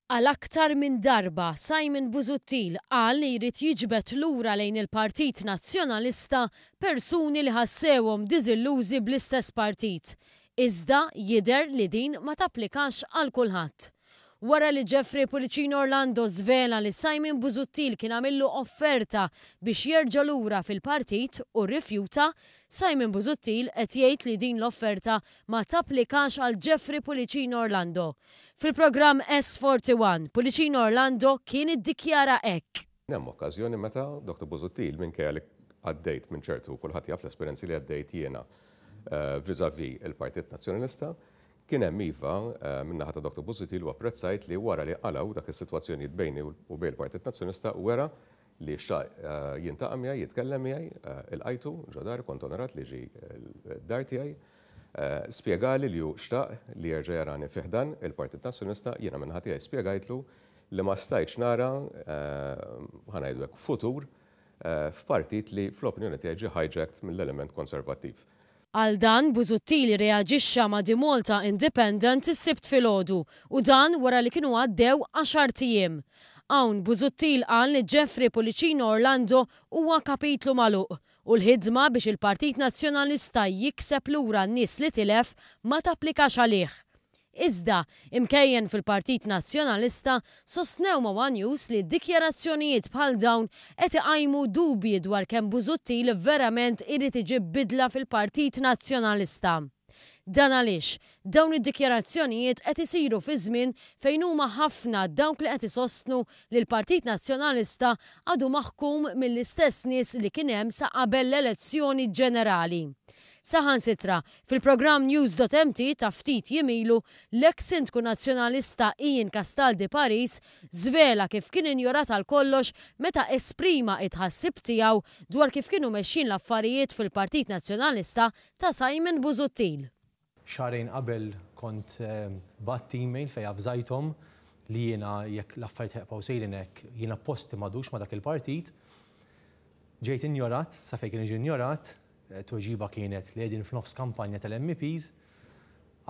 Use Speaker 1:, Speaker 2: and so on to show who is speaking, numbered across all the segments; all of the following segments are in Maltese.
Speaker 1: Għal aktar minn darba, Simon Busuttil qal li jrid jiġbed lura lejn il-Partit Nazzjonalista persuni li ħassewhom diżillużi bl-istess partit. Iżda jidher li din ma tapplikax għal kulħadd. Wara li Jeffrey Pullicino Orlando żvela li Simon Busuttil kien għamillu offerta biex jerġa' lura fil-partit u rrifjuta, Simon Busuttil qed jgħid li din l-offerta ma tapplikax għal Jeffrey Pullicino Orlando. Fil-programm S41, Pullicino Orlando kien iddikjara hekk.
Speaker 2: Hemm okkażjoni meta Dr. Busuttil, minkejja li għaddejt minn ċertu, kulħadd jaf l-esperjenzi li għaddejt jiena vis-à-vis il-Partit Nazzjonalista, kien hemm iva min-naħa ta' Dr. Busuttil u apprezzajt li wara li qalgħu dak is-sitwazzjonijiet bejni u bejn il-Partit Nazzjonalista wera li xtaq jiltaqa' miegħi, jitkellem miegħi, ilqajtu ġo dari, kont onorat li ġie d-dar tiegħi. Spjegali li hu xtaq li jerġa' jarani fi ħdan il-Partit Nazzjonalista, jiena min-naħa tiegħi spjegajtlu li ma stajtx nara, ħa ngħidu hekk, futur f'partit li fl-opinjoni tiegħi ġie hijacked mill-element konservattiv.
Speaker 1: Għal dan, Busuttil irreaġixxa ma' The Malta Independent is-Sibt filgħodu u dan wara li kienu għaddew għaxart ijiem. Hawn, Busuttil qal li Jeffrey Pullicino Orlando huwa kapitlu magħluq u l-ħidma biex il-Partit Nazzjonalista jikseb lura n-nies li tilef ma tapplikax għalih. Iżda, imkejjen fil-Partit Nazzjonalista sostnew ma' one News li dikjarazzjonijiet bħal dawn qed iqajmu dubji dwar kemm Busuttil verament irid iġib bidla fil-Partit Nazzjonalista. Dan għaliex, dawn id-dikjarazzjonijiet qed isiru fi żmien fejn huma ħafna dawk li qed isostnu li l-Partit Nazzjonalista għadu maħkum mill-istess nies li kien hemm sa qabel l-elezzjoni ġenerali. Saħansitra, fil-programm News.mt ta' ftit jiem ilu, l-eks Sindku Nazzjonalista Ian Castaldi Paris żvela kif kien injorat għal kollox meta esprima t-tħassib tiegħu dwar kif kienu mexjin l-affarijiet fil-Partit Nazzjonalista ta' Simon Busuttil.
Speaker 3: Xahrejn qabel kont bgħatt email fejn avżajthom li jiena jekk l-affarijiet ħa jibqgħu sejrin hekk jiena posti m'għadux ma' dak il-partit. Ġejt injorat sa fejn kien jiġi injorat. Tweġiba kienet li qegħdin f'nofs kampanja tal-MEPs.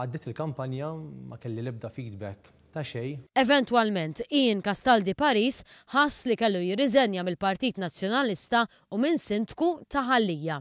Speaker 3: Għaddiet il-kampanja, ma kelli l-ebda feedback ta' xejn.
Speaker 1: Eventwalment, Ian Castaldi Paris ħass li kellu jirriżenja mill-Partit Nazzjonalista u minn Sindku ta' Ħal Lija.